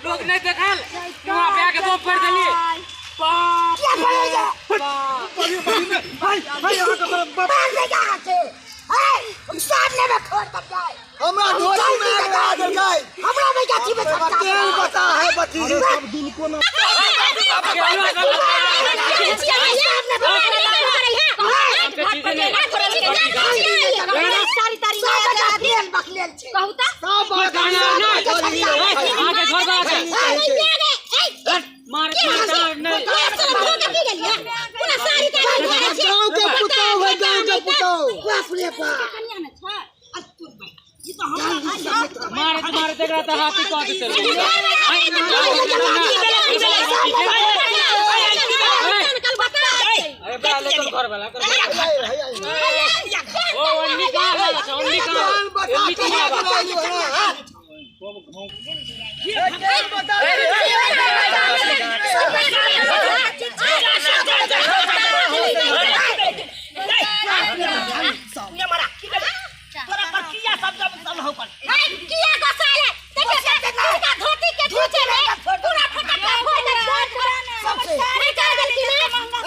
लोग नहीं देखल वहां पे आके बम फोड़ देली। बाप किया रे पड़े जा? बाप। भाई भाई अहाँ के मार देगा आके हे सामने में फोड़ दे जाए। हमरा धोती में आग लगा देलकै। हमरा में जाती में तोरा झटका तेल बता है बची। सब दुलको ना। तेल बकलेल छै। कहू तऽ सब कोई गाना नहीं आके घर पर आके मार मार नहीं। गाँव के पुतौह है, गाँव के पुतौह। बाप रे बाप। कनिया ने छै। मार मार देख रहा था हाथी कह देते। अरे बड़ा ले घर वाला ओ ओन्नी कहां वाला छै, ओन्नी कहां, तेल बता ओन्नी के कहां आग बा? लगेलू है, हाँ? तेल बता के ये मारा की भेलै? तोरा पर किया सब जब सब हो पर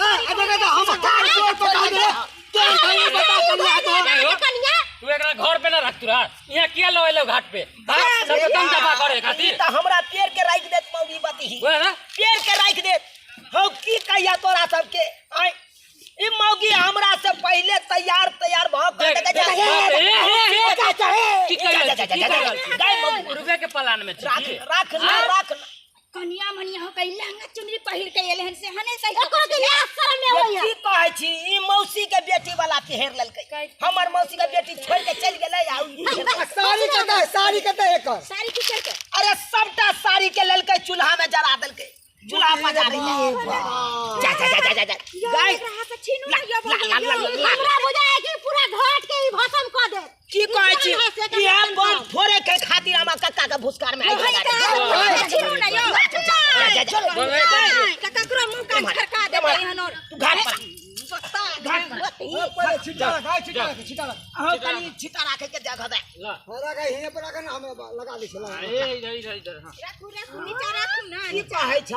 हाँ, आ देखा तो हम कार चोर पका दे। तेल भाई बता के लिया तो। तू एकरा घर पे ना रख तुरा, यहाँ किया लो एलो घाट पे सब तंग दबा करे खातिर। तऽ हमरा पेड़ के राखि देत मौगी बतही। वह ना पेड़ के राखि देत हौ। की कहिया तोरा सबके आय ई मौगी हमरा से पहिले तैयार तैयार भऽ के देख, देखै देख, छै। बाप रे, हे, हे, हे। की जा, कर जा, जा, की जा, कर जा, जा, मौगी। रुपया के पलान में छी राख की? राख ना राख ना। कनिया मनिया हो कई लहंगा चुनरी पहिर के एले हन से हने सही। ये की कहै छी ई मौसी के बेटी वाला पहिर लेलकै। हमर मौसी के बेटी छोड़ के चलि गेलै आ ई- साड़ी कतऽ है? साड़ी कतऽ है एकर? साड़ी की करके अरे सबटा साड़ी के लेलकै, चूल्हा में जरा देलकै, चूल्हा पजारै जा जा जा जा जा जा गाय एकरा से छीनू ला, ना यो। ला, ला, ला, ला। हमरा बुझाय कि पूरा घाट के ई भस्म क दे। की कहै छी इहे बम फोड़े के खातिर हमरा कक्का के भुसकार में आगि लगा देलकै। छीनू ना यो। जा, जा, चलो। ककरो मुंह कान खड़का दे एहन और तू घाट पर आ, घाट पर आ। ओ, पहिले छिट्टा रख, हाय, छिट्टा रख, छिट्टा रख। अहाँ कनि छिट्टा राखै के जगह दे। ला। हाँ, रख, हियाँ पर रख ना, हमरा लगा दै छलै। ए इधर इधर इधर हां। राखू राखू नीचा राखू ना। की कहै छ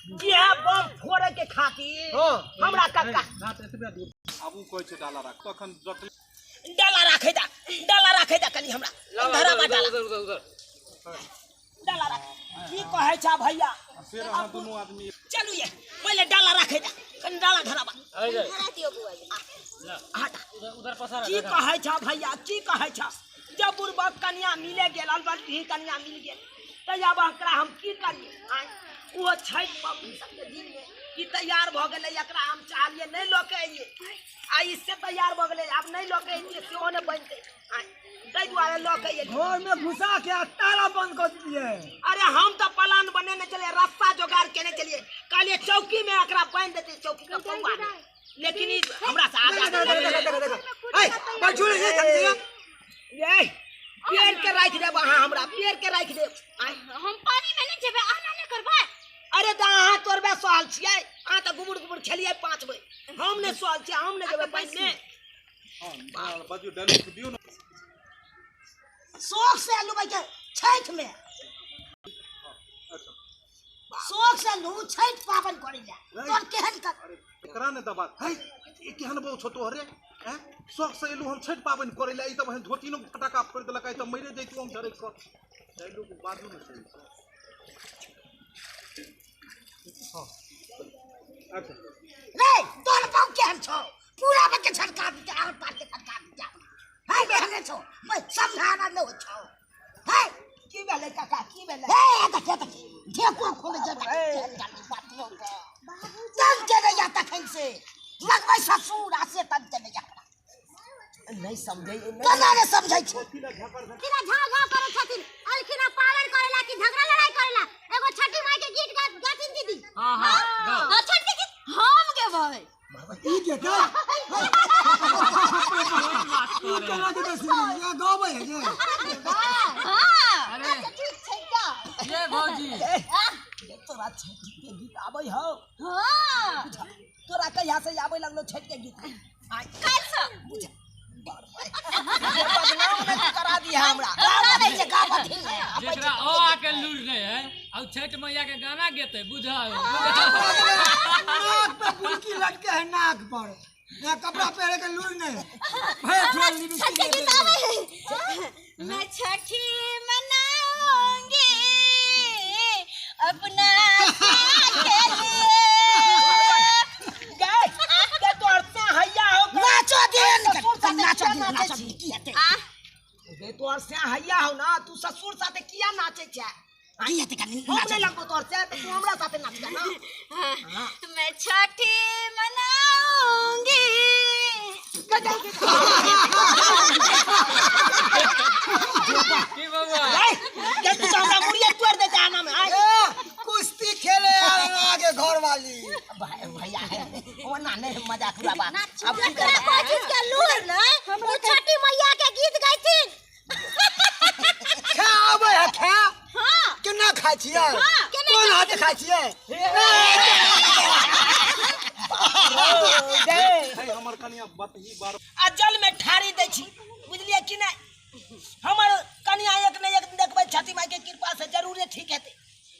इहे बम फोड़े के खातिर हाँ। हमरा कक्का घाट एतबे दूर आबू कहै छै डाला राख तखन जटले। डाला राखै दा, डाला राखै दा कनि हमरा धरा बा डाला। उधर उधर उधर। डाला राख। की कहै छ भैया? फेर अहाँ दुनू आदमी चलू ये पहिले डाला राखै दा कनि डाला धरा बा। इधर धरा दियो बुआ जी। हटा। उधर उधर पसारा। की कहै छ भैया? की कहै छ जब बुढ़बक कनिया मिले गेल अलबल्टी कनिया मिल गेल तऽ आब एकरा हम की करियै? आँय ओहो छठि पबनी सबके दिनमे ई तैयार भऽ गेलै। एकरा हम चाहलियै नहि लऽ के अइयै आ ई से तैयार भऽ गेलै। आब नहि लऽ के अइयै सेहो नहि बनतै। आँय ताहि दुआरे लऽ के अइयै। घर में घुसा के आ ताला बंद कर दिए। अरे हम तऽ प्लान बनेने छलियै, रास्ता जोगाड़ केने छलियै, कहलियै चौकी में एकरा बान्हि देतै, चौकी के पौआ मे। लेकिन ई हमरा से आगा देखा देखा देखा देखा देखा। ऐ, बैठू रे, ये जल्दी ये। ये पेड़ के राखि देब अहाँ, हमरा पेड़ के राखि देब। आँय हम पानी में नहीं जेबै, अहाँ नहि करबै। अरे तऽ अहाँ तोड़बे सहल छियै, अहाँ तऽ गुबुर गुबुर खेलियै 5 बेर। हम नहि सहल छियै, हम नहि जेबै पानि मे। हँ बाजू डालू दियौ ने। शौक से लुबै के छठि में, शौक से लू छठि पाबनि करै लए तोर केहन कर। एकरा ने दबा है ई केहन बहु छौ तोहरे हैं? शौक से एलू हम छठि पाबनि करै लए, ई तऽ बहिन धोती ने फटाका फोड़ि देलक, ई तऽ मरे जैतू हम झरकि कऽ। डायलॉग बाजू ने सही से। हाँ अच्छा। रे तोर बहु केहन छौ? पूरा बच्चे छटका दिते आर पार के छटका दिते है केहन छौ? मैं समझाना न हो छौ है। की भेलै काका, की भेलै? हे देख देख ढेको खोले जे तंग के नहीं आता तखन से लगबै ससुर आ से तंग के नहीं आता। नहीं समझै केना ने समझै छै। किना झाव झाव करै छथिन अलखिना पालन करेला कि झगड़ा लड़ाई करेला। एगो छठी माई के गीत गाथिन दीदी। हां हां गाओ। हां छठ के गीत हम गेबै। ई जेतै? ई केना जेतै सुनी? ये गाबै है जे। हां अरे। अच्छा ठीक छै का। ये भौजी ये तोरा छठि के गीत आबै हौ? हां। तोरा कहिया से आबै लगलो छठि के गीत? आय काल्हि से। बुझ बदनाम नहि तू करा दिया हमरा। गाबै छै गाबथिन। जेकरा ओ आके लूर नहीं है आ आ छठ मैया के गाना गेते बुझल। नाक पे बुलकी लटके है, नाक पर ना कपड़ा पहरे के लूर नहीं भैया। हमरा छठ के गीत आवे है। मैं छठी मनाऊंगी अपना के लिए। गए के तोहर से हैया हो नाचो दिन ससुर साथे नाचो किया दिन नाचै नाचो छी? दिन की हेतै? आ गे तोहर से हैया हो ना, तू ससुर साथे किया नाचै छै? की हेतै कनी? हम नहीं लगबो तोहर से तो तू हमरा साथे नाचबे ना। हाँ, मैं छठी मनाऊंगी। की बउआ? गए गे तू तो हमरा मुड़िया तोड़ देते आना में आय। ए, कुश्ती खेले आगे घर वाली। भाई भैया है ओ ना, नहीं मजाक उड़ाबा अब की एकरा करबा? कोई चीज के लूर नहीं, वो छठी मैया के गीत गाइथिन। खा आबै है खा। हाँ। केना खाइ छियै? हाँ, केना? कोन हाथे खाइ छियै? गए है हमर कनिया बतही बार आ जल में ठारी दै छी, बुझलियै कि नहि? हमर कनिया एक ने एक दिन देखबै छठी माई के कृपा से जरूरे ठीक हेतै,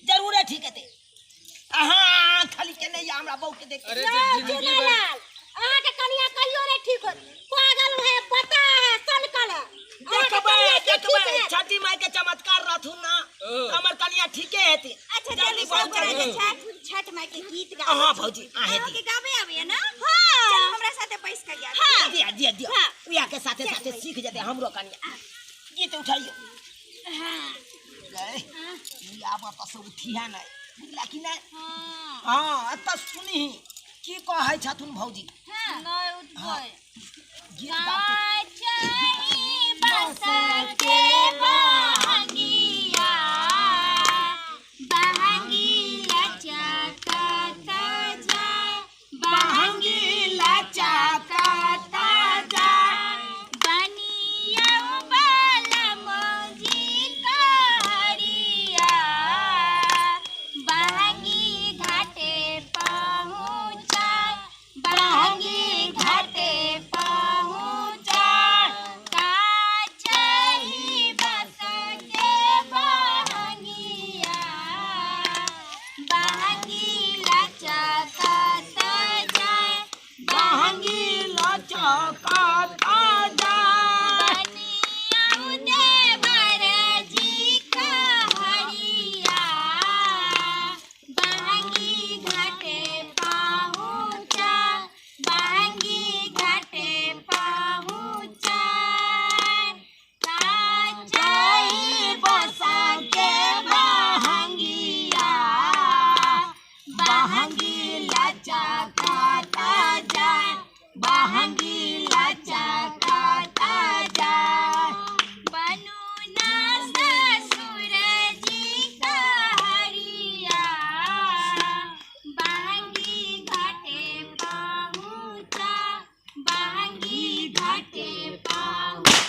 जरूरे ठीक हेतै। अहाँ खाली के नहीं हमरा बहू के देख। अरे ना जे जिंदगी भर झूलेलाल, अहाँ के कनिया कहियो नहीं ठीक होत। पागल है, बता है, सनकल है। अहाँ के देखबै कनिया के देखबै ठीक है। छठी माई के चमत्कार रहथुन ना, ओ। हमर कनिया ठीके हेतै। अच्छा जल्दी जल्दी सब बहुत गोरा जल्दी। के छठ छठ माई के गीत गाबै। अहाँ भौजी अहें। अहाँ के गाबै आबैया ना? हाँ। चलो हमरा साथे बैस के गाबै। हाँ। दिया दिया दिया। हाँ। उया के साथे साथे सीख जेतै हमरो कनिया। गीत उठाइयो। हाँ। गए ई आब तऽ से उठिया नहि, बुझला कि नहि? हाँ। हाँ, एतऽ सुनही की कहै छथुन भौजी। हाँ। नहि उठबै। गीत गाबते। काचही बस के बहंगिया, बहंगी लचकत जाय, बहंगी लचकत जाय, बनिया बालमजी कहरिया, बहंगी घाटे पहुँचाय, बहंगी घाटे पहुँचाय, काचही बस के बहंगिया, बहंगी लचकत जाय, बहंगी लचकत जाय, बनिया देवर जी कहरिया, बहंगी घाटे पहुँचा, बहंगी घाटे पहुँचा, काचही बस के बहंगिया, बहंगी लचकत जाय, बहंगी लचकत जाय, बनु ना ससुर जी कहरिया, बहंगी घाटे पहुँचा, बहंगी घाटे पहुँचा।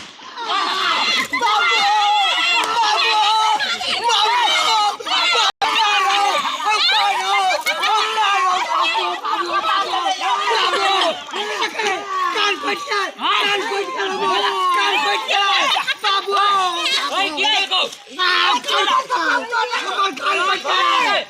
कान फटि गेल, कान फटि गेल हमर, कान फटि गेल बाबू। ओए की देखो? कान फटि गेल हमर, कान फटि गेल।